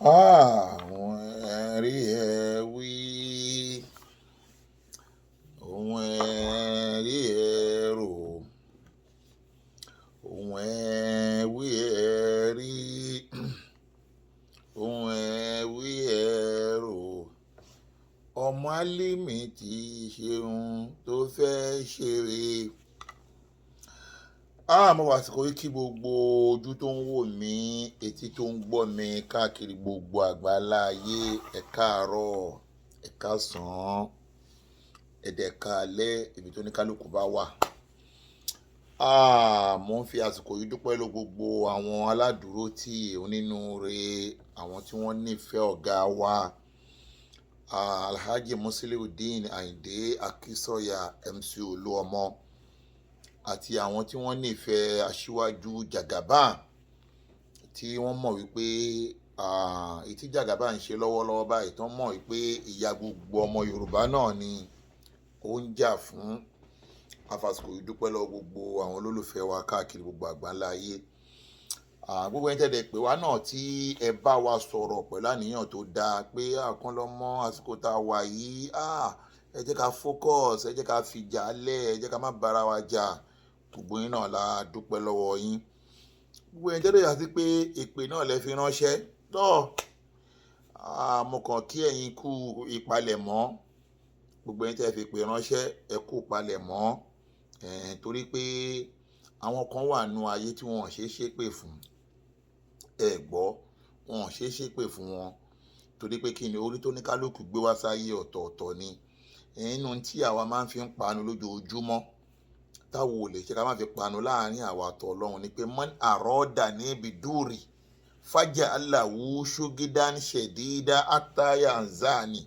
Àwọn ẹ̀rí ẹ wí, ohun ẹ̀rí ẹ rò, ohun ẹ wí ẹ rí, ohun ẹ wí ẹ rò. Ọmọ Álímì ti ṣeun tó fẹ́ ṣeré. Mo wà àsìkò yìí kí gbogbo ojú tó ń wò mí, etí tó ń gbọ́ mi káàkiri gbogbo àgbáńlá ayé. Ẹ káàárọ̀, ẹ káàsán, ẹ dẹ̀ káalẹ́, ibi tó ní kálukú bá wà. Mo ń fi àsìkò yìí dúpẹ́ lọ gbogbo àwọn aládùúró tí onínúure, àwọn tí wọ́n nífẹ̀ẹ́ ọ̀gá wa, Alhaji Musiliudeen Ayinde Akinsanya MC Olúọmọ, àti àwọn tí wọ́n nífẹ̀ẹ́ Aṣíwájú Jagaban, tí wọ́n mọ̀ wípé èyí tí Jagaban ń ṣe lọ́wọ́lọ́wọ́ báyìí, tí wọ́n mọ̀ wípé ìyà gbogbo ọmọ Yorùbá náà ni ó ń jà fún. Afàsìkò yìí dúpẹ́ lọ gbogbo àwọn olólùfẹ́ wa káàkiri gbogbo àgbáńlá ayé. Gbogbo ẹni tẹ́lẹ̀ pé wa náà tí ẹ bá wa sọ̀rọ̀ pẹ̀lú àníyàn tó dáa pé àkànlọ́mọ àsìkò tá a wà yìí, ẹ jẹ́ ká focus, ẹ jẹ́ ká fìjà lẹ̀, ẹ jẹ́ ká má bára wa jà. Gbogbo yín náà la dúpẹ́ lọ́wọ́ yín. Gbogbo ẹni tẹ́lẹ̀ yà sí pé èpè náà lẹ fi ránṣẹ́. Tọ́, mo kàn kí ẹ̀yin kú ìpalẹ̀mọ́. Gbogbo ẹni tẹ́ fi èpè ránṣẹ́, ẹ kú ìpalẹ̀mọ́. Torí pé àwọn kan wà nínú ayé tí wọ́n ò ṣe é ṣépè fún. Ẹ gbọ́, wọ́n ò ṣe é ṣépè fún wọn. Torí pé kí ni orí tó ní kálukú gbé wá sáyé ọ̀tọ̀ọ̀tọ̀ ni. Inú tí àwa máa ń fi ń panu lójoojúmọ́, táwo ò lè ṣe ká má fi panu láàárín àwa àtọ̀ Ọlọ́run ni pé man àrọ́dà níbi dúrì, fájà aláwo ṣógídán ṣẹ̀dídá àtàyà nzani.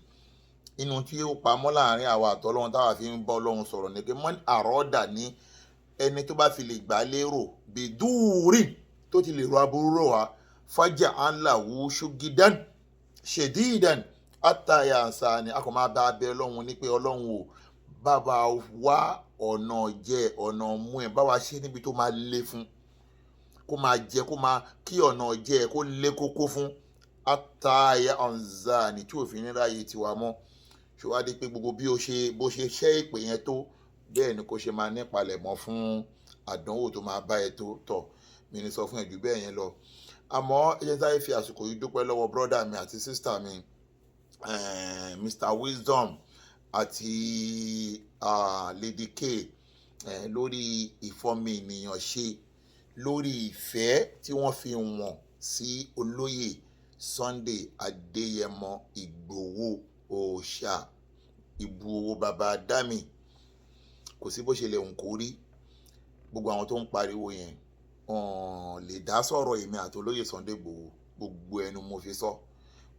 Inú tí ó pamọ́ láàárín àwa àtọ̀ Ọlọ́run táwa fi ń bá Ọlọ́run sọ̀rọ̀ ni pé man àrọ́dà ní ẹni tó bá fi lè gbà lérò bìdúrì tó ti lè ro aburú rò wá, fájà aláwo ṣógídán ṣẹ̀dídán àtàyà nzani. A kò máa bá abẹ Ọlọ́run ní pé Ọlọ́run ò bá wa wá ọ̀nà jẹ ọ̀nà mú ẹ bá wa ṣe níbi tó máa le fún, kó máa jẹ, kó máa kí ọ̀nà jẹ kó lé kókó fún àtàyà nzani tí òfin ní ráyè tiwa mọ́. Ṣùgbọ́n pé gbogbo bí o ṣe bó ṣe ṣẹ́ ìpè yẹn tó, bẹ́ẹ̀ ni kò ṣe máa ní ìpalẹ̀mọ́ fún àdánwò tó máa bá ẹ tó tọ̀. Mi ní sọ fún ẹ jù bẹ́ẹ̀ yẹn lọ. Àmọ́ ẹ jẹ́ sáré fi àsìkò yìí dúpẹ́ lọ́wọ́ brother mi àti sister mi, Mr. Wisdom àti Lady K, lórí ìfọ́mi ènìyàn ṣe, lórí ìfẹ́ tí wọ́n fi wọ̀n sí olóyè Sunday Adéyẹmọ Ìgbòho Òòṣà Ìbú owó baba Dami. Kò sí bó ṣe lè hùn kó rí. Gbogbo àwọn tó ń pariwo yẹn, wọ́n lè dá sọ̀rọ̀ èmi àti olóyè Sunday Ìgbòho. Gbogbo ẹnu mo fi sọ.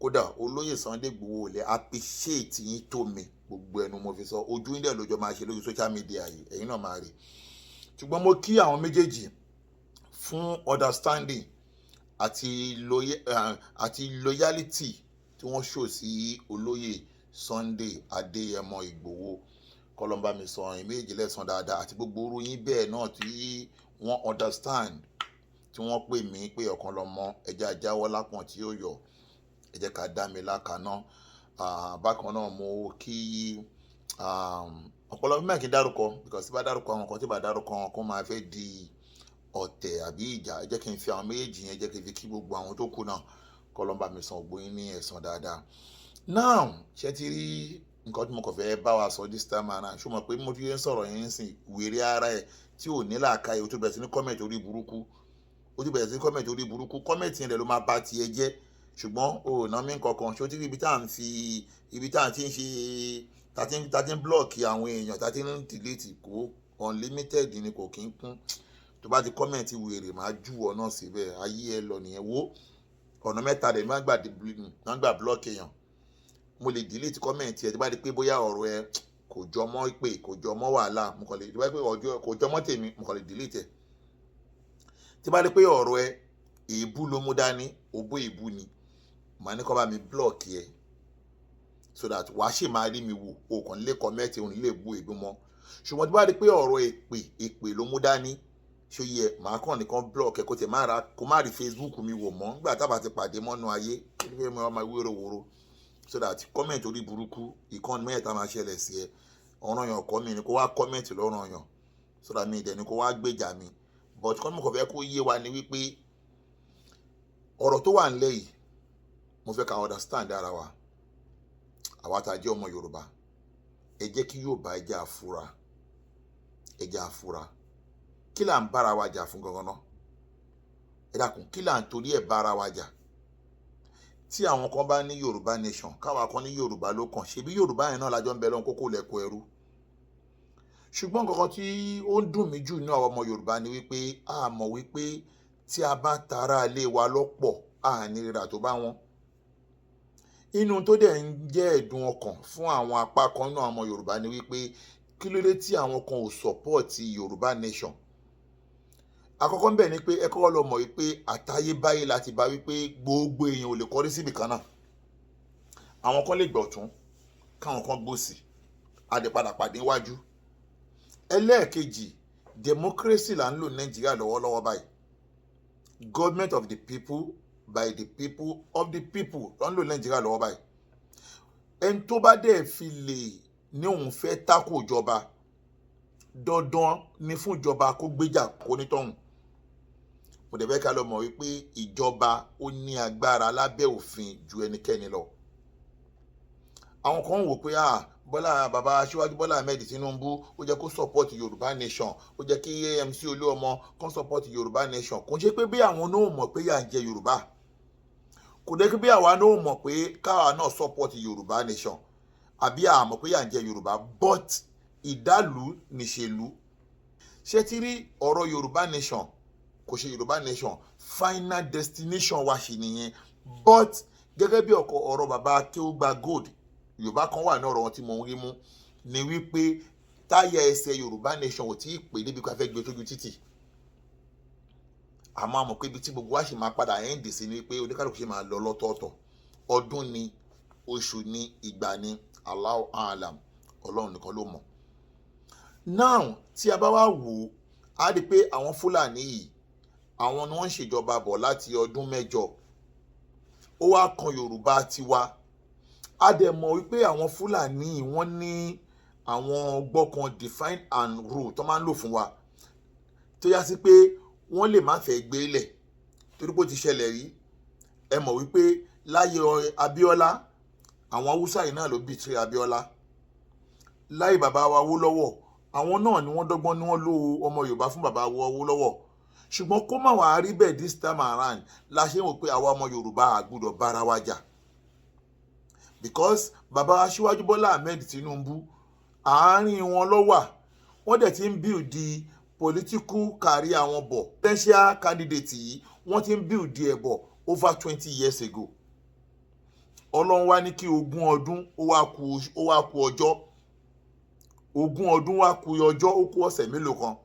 Kódà olóyè Sunday Ìgbòho lè appreciate yín tó mi. Gbogbo ẹnu mo fi sọ. Ojú yín dẹ̀ lójó máa ṣe lórí social media yìí, ẹ̀yin náà máa rí. Ṣùgbọ́n mo kí àwọn méjèèjì fún understanding àti loyalty tí wọ́n show sí olóyè Sunday Adéyẹmọ Ìgbòho. Kọ́lọ́mbà mi sọ ẹ̀yin méjèèjì lẹ́san dáadáa àti gbogbo orú yín bẹ́ẹ̀ náà tí wọ́n understand, tí wọ́n pè mí pé ọ̀kan lọ́mọ ẹja jáwọ́ lápọ̀n tí ó yọ, ẹ jẹ́ ká dá mi lákaná. Bákan náà mo kí ọ̀pọ̀lọpọ̀ mẹ́rin kí n dárúkọ, because tí bá dárúkọ àwọn kan tí bá dárúkọ àwọn kan máa fẹ́ di ọ̀tẹ̀ àbí ìjà. Ẹ jẹ́ kí n fi àwọn méjèèjì yẹn, jẹ́ kí n fi kí gbogbo àwọn tó kù náà. Kọ́lọ́mbà mi san ògbó yín ní ẹ̀san dáadáa. Now, ṣé ti rí nǹkan tí mo kàn fẹ́ bá wa sọ this time around? Ṣé o mọ̀ pé mo ti ń sọ̀rọ̀ yẹn sìn wèrè ara ẹ̀ tí ò ní làákàyè, o tún bẹ̀rẹ̀ sí ní comment orí burúkú. O tún bẹ̀rẹ̀ sí ní comment orí burúkú. Comment yẹn dẹ̀ ló máa bá tiẹ̀ jẹ́. Ṣùgbọ́n o ò ná mí nǹkan. Ṣé o ti rí ibi tá à ń fi, ibi tá à ń ti ń ṣe, tá ti ń block àwọn èèyàn, tá ti ń delete kó unlimited ni kò kí ń kún. Tó bá ti comment wèrè, máa jù ọ náà síbẹ̀. Ayé ẹ lọ nìyẹn. Wo ọ̀nà mẹ́ta dẹ̀ máa gbà block èèyàn. Mo lè delete comment ẹ tó bá di pé bóyá ọ̀rọ̀ ẹ kò jọ mọ́ ìpè, kò jọ mọ́ wàhálà, mo kàn lè, tó bá di pé ọjọ́ kò jọ mọ́ tèmi, mo kàn lè delete ẹ. Tí bá di pé ọ̀rọ̀ ẹ èébú ló mú dání, òbó èébú ni, màá ní kó bá mi block ẹ so that wàá ṣì máa rí mi wò, o kàn lè comment, òun lè bú èébú mọ́. Ṣùgbọ́n tí bá di pé ọ̀rọ̀ èpè, èpè ló mú dání, Ṣó yẹ màá kàn nìkan block ẹ, kó tẹ̀ má ra, kó má rí Facebook mi wò mọ́ nígbà tábà ti pàdé mọ́nú ayé? Kí ló fẹ́ mọ́ máa wérò wòrò so that comment orí burúkú ìkànnì mẹ́ta máa ṣẹlẹ̀ sí ẹ? Ọ̀ràn yàn kọ́ mi ni kó wá comment lọ́ràn yàn so that mi ìdẹ̀ ni kó wá gbèjà mi. But kọ́ mi kò fẹ́ kó yé wa ni wípé ọ̀rọ̀ tó wà nílẹ̀ yìí, mo fẹ́ ká understand ara wa. Àwa tá a jẹ́ ọmọ Yorùbá, ẹ jẹ́ kí Yorùbá, ẹ jẹ́ àfura, ẹ jẹ́ àfura. Kí là ń bára wa jà fún gangan náà? Ẹ dákun, kí là ń torí ẹ̀ bára wa jà? Tí àwọn kan bá ní Yorùbá nation, káwa kan ní Yorùbá ló kàn, ṣebí Yorùbá yẹn náà lájọ ń bẹ lọ́n kókó lẹ́kọ̀ọ́ ẹrú. Ṣùgbọ́n nǹkan tí ó ń dùn mí jù ní àwọn ọmọ Yorùbá ni wípé a mọ̀ wípé tí a bá tara ilé wa lọ́pọ̀, a ní rírà tó bá wọn. Inú tó dẹ̀ ń jẹ́ ẹ̀dùn ọkàn fún àwọn apá kan nínú àwọn ọmọ Yorùbá ni wípé kí ló dé tí àwọn kan ò support Yorùbá nation? Àkọ́kọ́ ń bẹ̀ ni pé ẹ kọ́kọ́ lọ mọ̀ wípé àtayébáyé láti bá wípé gbogbo èèyàn ò lè kọrí síbì kan náà. Àwọn kan lè gbọ̀tún, káwọn kan gbòsì, a lè padà pàdé iwájú. Ẹlẹ́ẹ̀kejì, democracy là ń lò ní Nàìjíríà lọ́wọ́lọ́wọ́ báyìí. Government of the people, by the people, of the people ló ń lò ní Nàìjíríà lọ́wọ́ báyìí. Ẹni tó bá dẹ̀ fi lè ní òun fẹ́ tako ìjọba, dandan ni fún ìjọba kó gbéjà kó nítọ̀hún. Mo dẹ̀ fẹ́ ká lọ mọ̀ wípé ìjọba ó ní agbára lábẹ́ òfin ju ẹnikẹ́ni lọ. Àwọn kan ń wò pé, ah, Bọ́lá, bàbá Aṣíwájú Bọ́lá Ahmed Tinubu, ó jẹ́ kó support Yorùbá nation, ó jẹ́ kí AMC Olúọmọ kó support Yorùbá nation. Kò ń ṣe pé bí àwọn náà mọ̀ pé yà ń jẹ Yorùbá, kò dé bí àwa náà mọ̀ pé káwa náà support Yorùbá nation, àbí àmọ̀ pé yà ń jẹ Yorùbá, but ìdálù nìṣèlú. Ṣé ti rí ọ̀rọ̀ Yorùbá nation, kò ṣe Yorùbá nation, final destination wa ṣì nìyẹn. But gẹ́gẹ́ bí ọkọ̀ ọ̀rọ̀ bàbá Akéwùgbà Gold, Yorùbá kan wà ní ọ̀rọ̀ wọn tí mo ń rí mú ni wípé táyà ẹsẹ̀ Yorùbá nation ò tí ì pè débi ká fẹ́ gbé sójú títì. Àmọ́ àmọ́ pé ibi tí gbogbo wa ṣì máa padà end sí ni wípé oníkálukú ṣe máa lọ lọ́tọ̀ọ̀tọ̀. Ọdún ni, oṣù ni, ìgbà ni, Allahu alam, Ọlọ́run nìkan ló mọ̀. Now, tí a bá wá wò ó, á rí i pé àwọn Fúlàní yìí, àwọn ni wọ́n ń ṣèjọba bọ̀ láti ọdún 8. Ó wá kan Yorùbá tiwa. A dẹ̀ mọ̀ wípé àwọn Fúlàní yìí, wọ́n ní àwọn ọgbọ́n kan, divide and rule, tó máa ń lò fún wa, tó yá sí pé wọ́n lè má fẹ́ gbé lẹ̀, torí pé ó ti ṣẹlẹ̀ rí. Ẹ mọ̀ wípé láyé Abíọ́lá, àwọn Haúsá yìí náà ló betray Abíọ́lá. Láyé bàbá wa Awólọ́wọ̀, àwọn náà ni wọ́n dọ́gbọ́n ní wọ́n lò ọmọ Yorùbá fún bàbá wa Awólọ́wọ̀. Ṣùgbọ́n kó má wàá rí bẹ́ẹ̀ this time around la ṣe ń wò pé àwa ọmọ Yorùbá a gbọ́dọ̀ bára wa jà, because bàbá Aṣíwájú Bọ́lá Ahmed Tinubu, àárín wọn ló wà. Wọ́n dẹ̀ ti ń build the political career wọn bọ̀. Potential candidate yìí, wọ́n ti ń build ẹ̀ bọ̀ over 20 years ago. Ọlọ́run wá ní kí 20 ọdún ó wá ku ọjọ́, 20 ọdún wá ku ọjọ́, ó kú ọ̀sẹ̀ mélòó kan.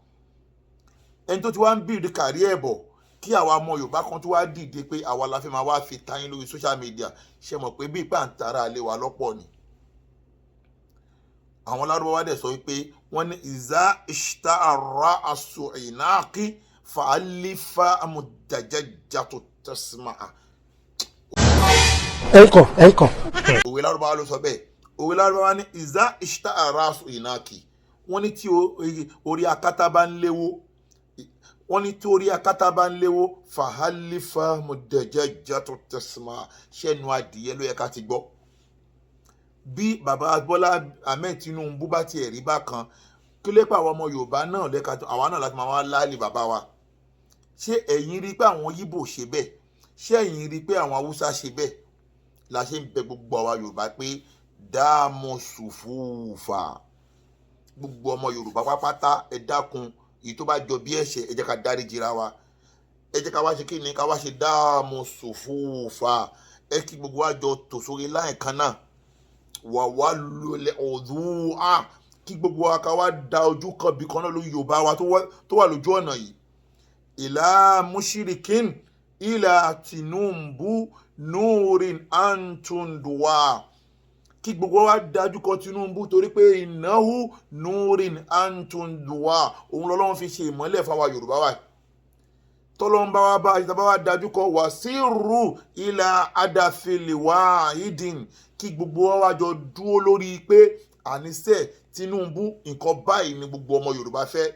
Ẹni tó ti wá ń build career ẹ̀ bọ̀, kí àwa ọmọ Yorùbá kan tó wá dìde pé àwa la fi máa wá fi tayín lórí social media, ṣe mọ̀ pé bí ìpà ń tara lé wa lọ́pọ̀ ni? Àwọn Lárúbáwá dẹ̀ sọ wípé wọ́n ní ìzá ìṣtàrà aṣọ ìnáàkí fàálífà amúdàjájàtò tẹsímà. Ẹ̀ńkọ̀ ẹ̀ńkọ̀. Òwe Lárúbáwá ló sọ bẹ́ẹ̀. Òwe Lárúbáwá ní ìzá ìṣtàrà aṣọ ìnáàkí, wọ́n ní tí orí akátá bá ń léwó, wọ́n ní tí orí akátá bá ń léwó, fàálífà amúdàjájàtò tẹsímà, ṣẹ́nu adìyẹ ló yẹ ká ti gbọ́. Bí bàbá Bọ́lá Ahmed Tinubu bá tiẹ̀ rí bákan, kí ló pa àwọn ọmọ Yorùbá náà lẹ́ka àwa náà láti máa wá láàlì bàbá wa? Ṣé ẹ̀yin rí pé àwọn Yíbò ṣe bẹ́ẹ̀? Ṣé ẹ̀yin rí pé àwọn Haúsá ṣe bẹ́ẹ̀? La ṣe ń bẹ gbogbo àwa Yorùbá pé dáàmú sùfúùfà, gbogbo ọmọ Yorùbá pápátá, ẹ dákun, èyí tó bá jọ bí ẹ̀ṣẹ̀, ẹ jẹ́ ká dáríjì ra wa. Ẹ jẹ́ ká wá ṣe kí ni? Ká wá ṣe dáàmú sùfúùfà. Ẹ kí gbogbo wa jọ tò sórí láì kan náà wà wá lulẹ̀ ọ̀dùn á, kí gbogbo wa ká wá da ojú kan bí kan náà lórí Yorùbá wa tó wà lójú ọ̀nà yìí. Ìlà mushirikin ìlà Tinubu nurin antundwa. Kí gbogbo wa dájú kọ Tinubu, torí pé إنه نور أنتم ضوء, òun lọ́lọ́run fi ṣe ìmọ́lẹ̀ fáwa Yorùbá wa. Tọ́lọ́n bá wa bá ìjọba wa dájú kọ وصيروا إلى هدف واحد, kí gbogbo wa wá jọ dúró lórí pé àníṣe Tinubu, nǹkan báyìí ni gbogbo ọmọ Yorùbá fẹ́.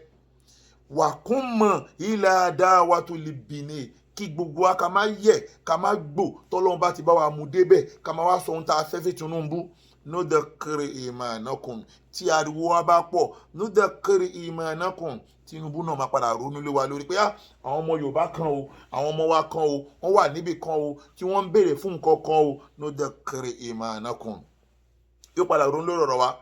وقم إلى دعوة البناء, kí gbogbo wa ká má yẹ, ká má gbò, tọ́lọ́run bá ti bá wa mú débẹ̀, ká má wá sọ ohun tá a fẹ́ fi Tinubu. نذكر إيمانكم, tí ariwo wa bá pọ̀, نذكر إيمانكم, Tinubu náà máa padà ronú lé wa lórí pé àwọn ọmọ Yorùbá kan o, àwọn ọmọ wa kan o, wọ́n wà níbì kan o tí wọ́n ń béèrè fún nǹkan kan o. نذكر إيمانكم, yóò padà ronú lórí ọ̀rọ̀ wa.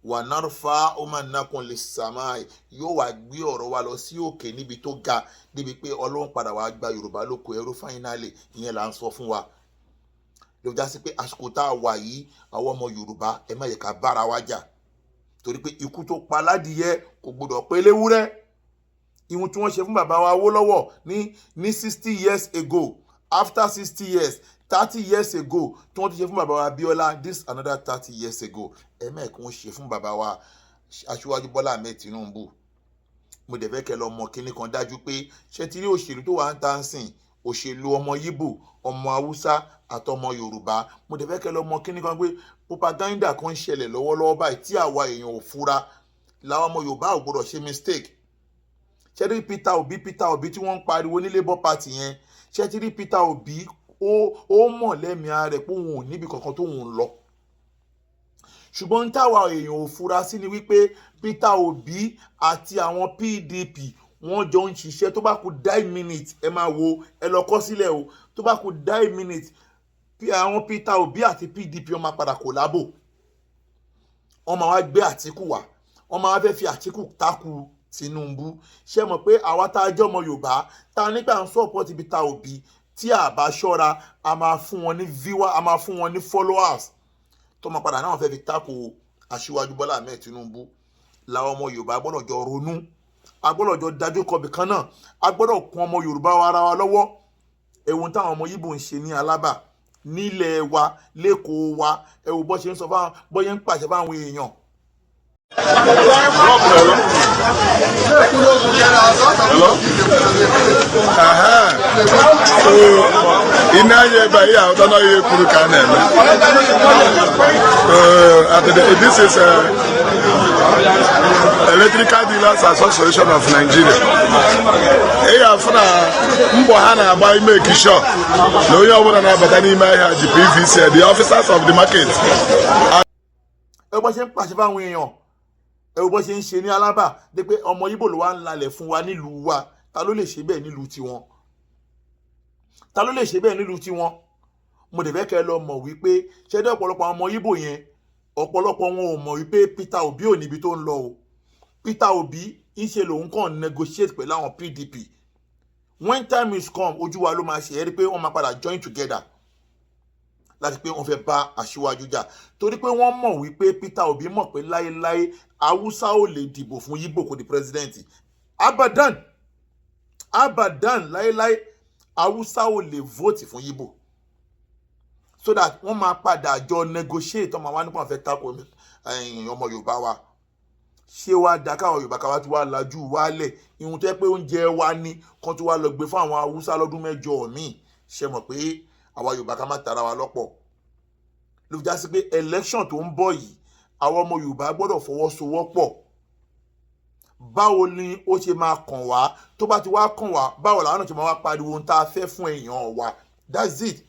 ونرفع أمناكم للسماء, yóò wá gbé ọ̀rọ̀ wa lọ sí òkè níbi tó ga, débi pé Ọlọ́run padà wá gba Yorùbá lóko ẹrú finally. Ìyẹn là ń sọ fún wa. Ló já sí pé àsìkò tá a wà yìí, àwọn ọmọ Yorùbá, ẹ má yẹ ká bára wa jà, torí pé ikú tó pa aládìyẹ kò gbọdọ̀ pé léwúrẹ́. Ìhun tí wọ́n ṣe fún bàbá wa Awólọ́wọ̀ ní 60 years ago, after 60 years, 30 years ago, tí wọ́n ti ṣe fún bàbá wa Abíọ́lá, this another 30 years ago, ẹ mẹ́ẹ̀ kí wọ́n ṣe fún bàbá wa Aṣíwájú Bọ́lá Ahmed Tinubu. Mo dẹ̀ fẹ́ kẹ́ lọ mọ kinní kan dájú pé ṣé ti rí òṣèlú tó wà ń ta ń sìn, òṣèlú ọmọ Yíbò, ọmọ Haúsá àtọmọ Yorùbá. Mo dẹ̀ fẹ́ kẹ́ lọ mọ kinní kan pé propaganda kan ń ṣẹlẹ̀ lọ́wọ́lọ́wọ́ báyìí tí àwa èèyàn ò fura. Làwọn ọmọ Yorùbá ò gbọdọ̀ ṣe mistake. Ṣé rí Peter Obi, Peter Obi tí wọ́n ń pariwo ní Labour Party yẹn, ṣé ti rí Peter Obi, ó mọ̀ lẹ́mìí ara rẹ̀ pé òun ò níbi kankan tó òun lọ. Ṣùgbọ́n táwa èèyàn ò fura sí ni wípé Peter Obi àti àwọn PDP, wọ́n jọ ń ṣiṣẹ́. Tó bá kù 9 minutes, ẹ máa wo, ẹ lọ kọ sílẹ̀ o, tó bá kù 9 minutes, àwọn Peter Obi àti PDP, wọ́n máa padà collabo, wọ́n máa wá gbé Àtíkù wá, wọ́n máa wá fẹ́ fi Àtíkù takù Tinubu. Ṣé mọ̀ pé àwa tá a jẹ́ ọmọ Yorùbá tá a nígbà ń support Peter Obi, tí a bá ṣọ́ra, a máa fún wọn ní viewer, a máa fún wọn ní followers tó máa padà náà fẹ́ fi tako Aṣíwájú Bọ́lá Ahmed Tinubu. Làwọn ọmọ Yorùbá gbọ́dọ̀ jọ ronú, a gbọ́dọ̀ jọ dájú kọbì kan náà, a gbọ́dọ̀ kún ọmọ Yorùbá wa ara wa lọ́wọ́. Ẹ̀wọ̀n táwọn ọmọ Yíbò ń ṣe ní Alábà nílẹ̀ wa, lẹ́kọ̀ọ́ wa, ẹ wo bọ́ ṣe ń sọ fáwọn, bọ́ ṣe ń pàṣẹ fáwọn èèyàn. Hello? Hello? Aha. So, ị na-anya ebe a, ihe ahụta na ihe kwuru ka a na-eme. This is Electrical Dealers Association of Nigeria. Ị ga-afụ na mbọ ha na-agba ime sure na onye ọbụla na-abata n'ime ahịa ji PVC, the officers of the market. Ẹ bọ́ ṣe ń pàṣẹ fáwọn èèyàn, ẹ wo bọ́ ṣe ń ṣe ní Alábà dé pé ọmọ Yíbò ló wá ń lalẹ̀ fún wa nílùú wa. Ta ló lè ṣe bẹ́ẹ̀ nílùú tiwọn? Ta ló lè ṣe bẹ́ẹ̀ nílùú tiwọn? Mo dẹ̀ fẹ́ kẹ́ ẹ lọ mọ̀ wípé ṣé dé ọ̀pọ̀lọpọ̀ àwọn ọmọ Yíbò yẹn, ọ̀pọ̀lọpọ̀ wọn ò mọ̀ wípé Peter Obi ò níbi tó ń lọ o. Peter Obi ń ṣe lòun kàn negotiate pẹ̀lú àwọn PDP. When time is come, ojú wa ló máa ṣe é rí pé wọ́n máa padà join together láti pé wọ́n fẹ́ bá aṣíwájú jà, torí pé wọ́n mọ̀ wípé Peter Obi mọ̀ pé láéláé, Haúsá ò lè dìbò fún Yíbò kó di president. أبدا أبدا, láéláé, Haúsá ò lè vote fún Yíbò, so that wọ́n máa padà jọ negotiate, ọmọ wa nípa wọn fẹ́ tako ọmọ Yorùbá wa. Ṣé wàá da káwọn Yorùbá káwá tí wàá lajú wálẹ̀, ìhun tó yẹ pé oúnjẹ wa ní kan tó wàá lọ gbé fún àwọn Haúsá lọ́dún 8 míì? Ṣe mọ̀ pé àwa Yorùbá, ká má tara wa lọ́pọ̀. Ló fi já sí pé election tó ń bọ̀ yìí, àwọn ọmọ Yorùbá gbọ́dọ̀ fọwọ́sowọ́pọ̀. Báwo ni ó ṣe máa kàn wá? Tó bá ti wá kàn wá, báwo làwọn náà ṣe máa wá pariwo ohun tá a fẹ́ fún èèyàn wa? That's it.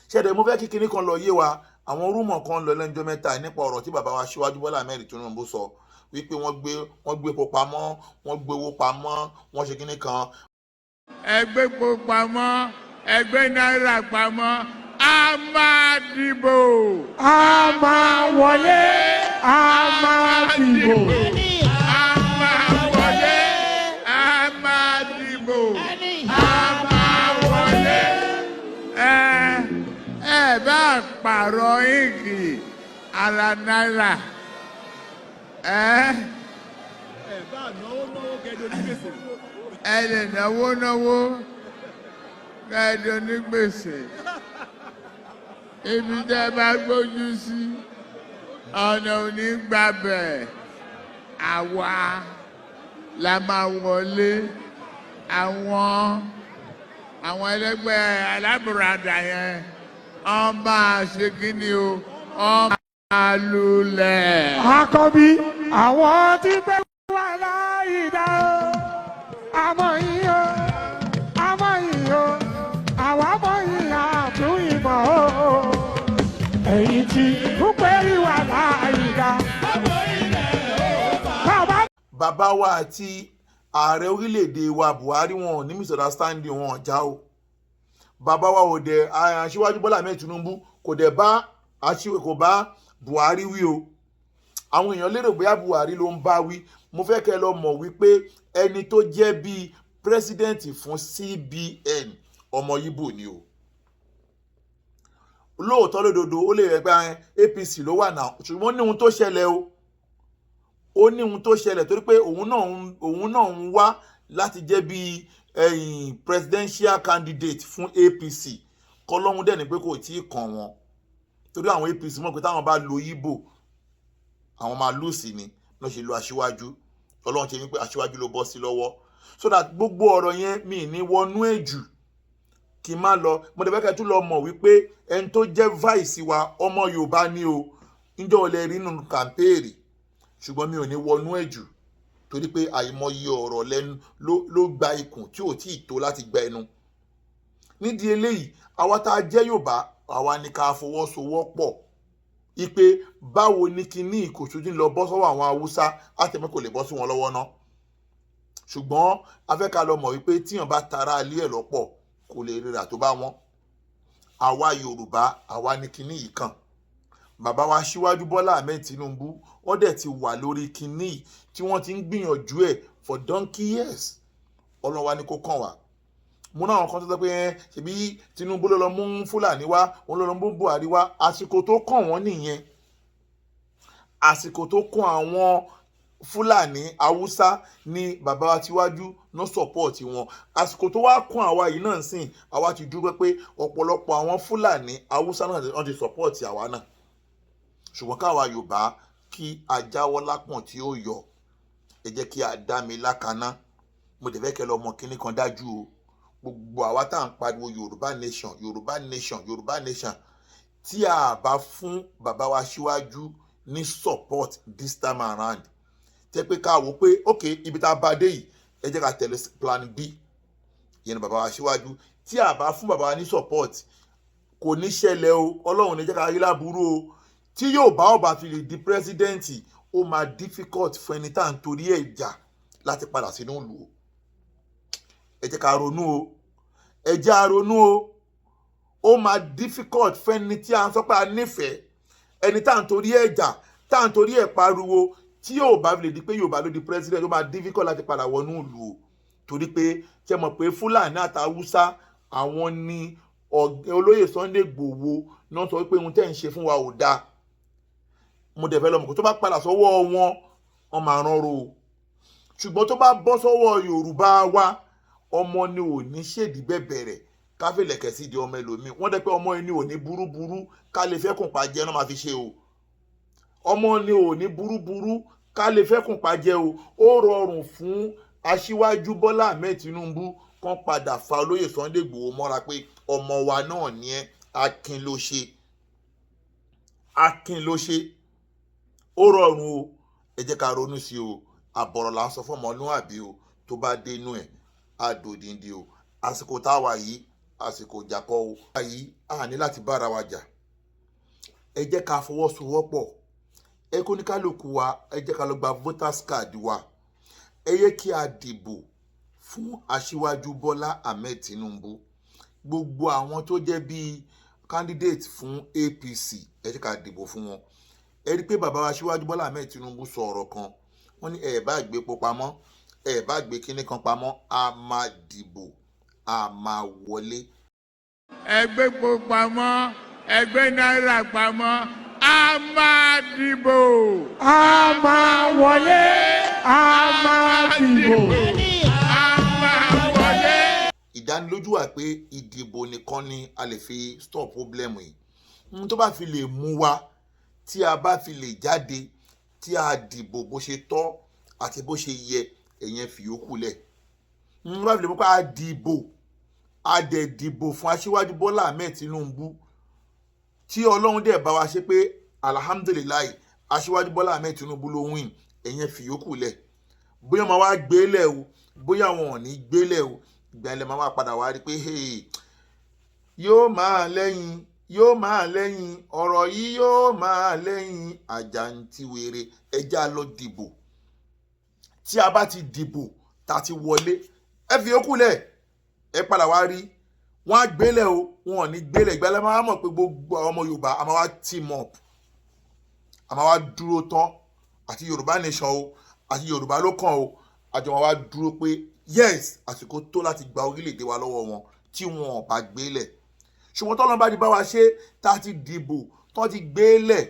Ṣẹ̀dẹ̀ mo fẹ́ kí kinní kan lọ yé wa. Àwọn rumour kan lọ lẹ́njọ́ mẹ́ta nípa ọ̀rọ̀ tí bàbá wa Aṣíwájú Bọ́lá Ahmed Tinubu sọ wípé wọ́n gbé epo pamọ́, wọ́n gbé owó pamọ́, wọ́n ṣe kinní kan. Ẹ gbé epo pamọ́, ẹ gbé náírà pamọ́, a máa dìbò. A máa wọlé, a máa dìbò. A máa wọlé, a máa dìbò, a máa wọlé. Ẹ ẹ bá pààrọ̀ ink ara náírà ẹ. Ẹ bá náwó náwó kẹjọ ní gbèsè. Ẹ lè náwó náwó kẹ́ẹ̀dọ̀ ní gbèsè. Ibi tẹ́ bá gbójú sí, ọ̀nà ò ní gbàbẹ̀. Àwa la máa wọlé. Àwọn ẹlẹgbẹ́ alábùradà yẹn, wọ́n máa ṣe kí ni o? Wọ́n máa lulẹ̀. Àkọ́bí, àwọn tí pé wà láyé dá o, àmọ́ yín o, àmọ́ yín o, àwa mọ̀ yín, àtún ìmọ̀ o. Ẹ̀yin tí ń pè wà láyé dá. Bàbá. Bàbá wa àti ààrẹ orílẹ̀-èdè wa Buhari, wọn ò ní misunderstanding, wọn ò já o. Bàbá wa ò dẹ̀, Aṣíwájú Bọ́lá Ahmed Tinubu kò dẹ̀ bá kò bá Buhari wí o. Àwọn èèyàn lérò bóyá Buhari ló ń bá wí. Mo fẹ́ kẹ́ ẹ lọ mọ̀ wípé ẹni tó jẹ́ bíi president fún CBN, ọmọ Ìgbò ni o. Lóòótọ́ lódodo, ó lè rẹ̀ pé APC ló wà náà, ṣùgbọ́n ní ohun tó ṣẹlẹ̀ o, ó ní ohun tó ṣẹlẹ̀ torí pé òun náà ń wá láti jẹ́ bíi ẹ̀yìn presidential candidate fún APC. Kọlọ́hún dẹ̀ ní pé kò tí ì kàn wọ́n, torí àwọn APC mọ̀ pé táwọn bá lo Ìgbò, àwọn máa lose ni. Lọ́ ṣe lo aṣíwájú. Ọlọ́run ṣe ní pé aṣíwájú ló bọ́ sí lọ́wọ́, so that gbogbo ọ̀rọ̀ yẹn mi ní wọnú ẹ̀ jù kí n má lọ. Mo dẹ̀ fẹ́ kẹ́ tún lọ mọ̀ wípé ẹni tó jẹ́ vice wa, ọmọ Yorùbá ni o. Níjọ́ olè rí nínú campaign? Ṣùgbọ́n mi ò ní wọnú ẹ̀ jù torí pé àìmọye ọ̀rọ̀ lẹ́nu ló gba ikùn tí ò tí ì tó láti gba ẹnu. Nídìí eléyìí, àwa tá a jẹ́ Yorùbá, àwa ni ká fọwọ́sowọ́pọ̀ ipe báwo ni kinní ìkòsójú lọ bọ́ sọ́wọ́ àwọn Haúsá. Àtẹ̀mọ́ kò lè bọ́ sí wọn lọ́wọ́ ná, ṣùgbọ́n a fẹ́ ká lọ mọ̀ wípé tíyàn bá tara ilé ẹ̀ lọ́pọ̀, kò lè rírà tó bá wọ́n. Àwa Yorùbá, àwa ni kinní yìí kàn. Bàbá wa Aṣíwájú Bọ́lá Ahmed Tinubu, wọ́n dẹ̀ ti wà lórí kinní yìí tí wọ́n ti ń gbìyànjú ẹ̀ for donkey years. Ọlọ́run wa ní kó kàn wá. Mo náà, àwọn kan tó sọ pé ẹ ṣebí Tinubu ló lọ mú Fúlàní wá, òun ló lọ mú Buhari wá. Àsìkò tó kàn wọ́n nìyẹn. Àsìkò tó kàn àwọn Fúlàní Haúsá ní bàbá wa tíwájú no support wọn. Àsìkò tó wá kún àwa yìí náà sìn, àwa ti dúpẹ́ pé ọ̀pọ̀lọpọ̀ àwọn Fúlàní Haúsá náà, wọ́n ti support àwa náà. Ṣùgbọ́n káwa Yorùbá kí a jáwọ́ lápọ̀n tí ó yọ, ẹ jẹ́ kí a dá mi lákaná. Mo dẹ̀ fẹ́ kẹ́ lọ mọ kinní kan dájú o. Gbogbo àwa tá à ń pariwo Yorùbá nation, Yorùbá nation, Yorùbá nation, tí a bá fún bàbá wa síwájú ní support this time around, tẹ́ pé ká wò pé ok, ibi tá a bá dé yìí, ẹ jẹ́ ká tẹ̀lé plan B yẹn ni bàbá wa síwájú. Tí a bá fún bàbá wa ní support, kò ní ṣẹlẹ̀ o. Ọlọ́run ní jẹ́ ká rí láburú o. Tí yóò bá ọba fi lè di president, ó máa difficult fún ẹni tá à ń torí ẹ̀ jà láti padà sínú ìlú o. Ẹ jẹ́ ká ronú o, ẹ jẹ́ á ronú o. Ó máa difficult fún ẹni tí a ń sọ pé a nífẹ̀ẹ́, ẹni tá à ń torí ẹ̀ jà, tá à ń torí ẹ̀ pariwo. Tí yóò bá fi lè di pé Yorùbá ló di president, ó máa difficult láti padà wọnú ìlú o, torí pé ṣe mọ̀ pé Fúlàní àti Haúsá, àwọn ni olóyè Sunday Igboho náà sọ pé ohun tẹ́ ń ṣe fún wa ò dáa. Mo dẹ̀ fẹ́ lọ́mọ kó tó bá padà sọ́wọ́ wọn, wọn máa rán ro o. Ṣùgbọ́n tó bá bọ́ sọ́wọ́ Yorùbá wa, ọmọ ni ò ní ṣèdí bẹ̀bẹ̀rẹ̀ káfílẹ̀kẹ̀ sí di ọmọ ẹlòmíì. Wọ́n dẹ́ pé ọmọ ẹni ò ní burúburú ká lè fẹ́ kùn pa jẹ́ náà máa fi ṣe o. Ọmọ ni ò ní burúburú ká lè fẹ́ kùn pa jẹ́ o. Ó rọrùn fún Aṣíwájú Bọ́lá Ahmed Tinubu kán padà fa olóyè Sunday Igboho mọ́ra pé ọmọ wa náà ní ẹ́. Akin ló ṣe, akin ló ṣe. Ó rọrùn o. Ẹ jẹ́ ká ronú sí o. Àbọ̀rọ̀ là ń sọ fún ọmọlúwàbí o, tó bá dénú ẹ̀ á dòdìndín o. Àsìkò tá a wà yìí, àsìkò ìjà kọ́ o. Yìí a ní láti bára wa jà. Ẹ jẹ́ ká fọwọ́sowọ́pọ̀. Ẹ kó ní kálukú wa, ẹ jẹ́ ká lọ gba voters card wa. Ẹ yẹ kí a dìbò fún Aṣíwájú Bọ́lá Ahmed Tinubu. Gbogbo àwọn tó jẹ́ bíi candidate fún APC, ẹ jẹ́ ká dìbò fún wọn. Ẹ rí i pé bàbá wa Aṣíwájú Bọ́lá Ahmed Tinubu sọ ọ̀rọ̀ kan. Wọ́n ní ẹ bá gbé epo pamọ́, ẹ bá gbé kinní kan pamọ́, a máa dìbò, a máa wọlé. Ẹ gbépo pamọ́, ẹ gbé náírà pamọ́, a máa dìbò. A máa wọlé, a máa dìbò. A máa wọlé. Ìdánilójú wà pé ìdìbò nìkan ni a lè fi stop problem yìí. Ohun tó bá fi lè mú wa tí a bá fi lè jáde, tí a dìbò bó ṣe tọ́ àti bó ṣe yẹ, ẹ̀yẹn fi yòókù lẹ̀. Ohun tó bá fi lè mú pé a dìbò, a dẹ̀ dìbò fún Aṣíwájú Bọ́lá Ahmed Tinubu, tí Ọlọ́run dẹ̀ bá wa ṣe pé alhamdulillahi, Aṣíwájú Bọ́lá Ahmed Tinubu ló win, ẹ̀yẹn fi yòókù lẹ̀. Bóyá máa wá gbélé o, bóyá wọn ò ní gbélé o, ìgbà ilẹ̀ máa wá padà wá rí pé hey, yóò máa lẹ́yìn, yóò máa lẹ́yìn, ọ̀rọ̀ yìí yóò máa lẹ́yìn àjàǹtiwèrè. Ẹja lọ dìbò. Tí a bá ti dìbò, tá a ti wọlé, ẹ fi yòókù lẹ̀. Ẹ padà wá rí wọn á gbélé o, wọn ò ní gbélé, ìgbà ilẹ̀ máa mọ̀ pé gbogbo àwọn ọmọ Yorùbá, a máa wá team up, a máa wá dúró tán, àti Yorùbá nation o, àti Yorùbá ló kàn o, àjọ máa wá dúró pé yes, àsìkò tó láti gba orílẹ̀-èdè wa lọ́wọ́ wọn tí wọn ò bá gbélẹ̀. Ṣùgbọ́n tọ́lọ́run bá ti bá wa ṣe, tá a ti dìbò, tó ti gbélẹ̀,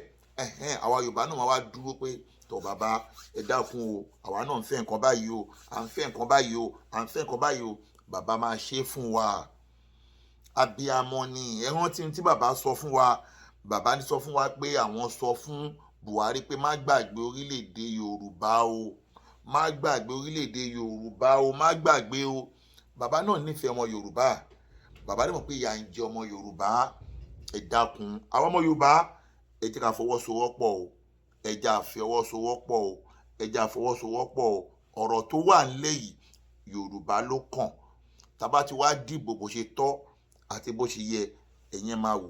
ẹ̀hẹ́n, àwa Yorùbá náà máa wá dúró pé tọ́ bàbá, ẹ dákun o, àwa náà ń fẹ́ nǹkan báyìí o, à ń fẹ́ nǹkan báyìí o, à ń fẹ́ nǹkan báyìí o. Bàbá máa ṣe fún wa. Abiyamọ ni. Ẹ rántí tí bàbá sọ fún wa. Bàbá ní sọ fún wa pé àwọn sọ fún Buhari pé má gbàgbé orílẹ̀-èdè Yorùbá o, má gbàgbé orílẹ̀-èdè Yorùbá o, má gbàgbé o. Bàbá náà nífẹ̀ẹ́ ọmọ Yorùbá. Bàbá dẹ̀ mọ̀ pé ìyà ń jẹ ọmọ Yorùbá. Ẹ dákun, àwọn ọmọ Yorùbá, ẹ jẹ́ ká fọwọ́sowọ́pọ̀ o, ẹ jẹ́ ká fọwọ́sowọ́pọ̀ o, ẹ jẹ́ ká fọwọ́sowọ́pọ̀ o. Ọ̀rọ̀ tó wà nílẹ̀ yìí, Yorùbá ló kàn. Tá bá ti wá dìbò bó ṣe tọ́ àti bó ṣe yẹ, ẹ̀yẹn máa wò.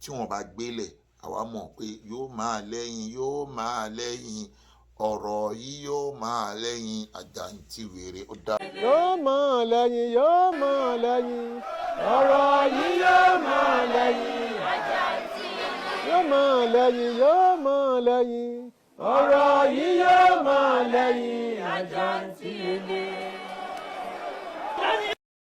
Tí wọ́n bá gbélẹ̀, àwa mọ̀ pé yóò máa lẹ́yìn, yóò máa lẹ́yìn, ọ̀rọ̀ yìí yóò máa lẹ́yìn àjàǹtiwèrè. Ó dá. Yóò mọ̀ lẹ́yìn, yóò mọ̀ lẹ́yìn, ọ̀rọ̀ yìí yóò mọ̀ lẹ́yìn, yóò mọ̀ lẹ́yìn, yóò mọ̀ lẹ́yìn, ọ̀rọ̀ yìí yóò mọ̀ lẹ́yìn àjàǹtìlẹ̀.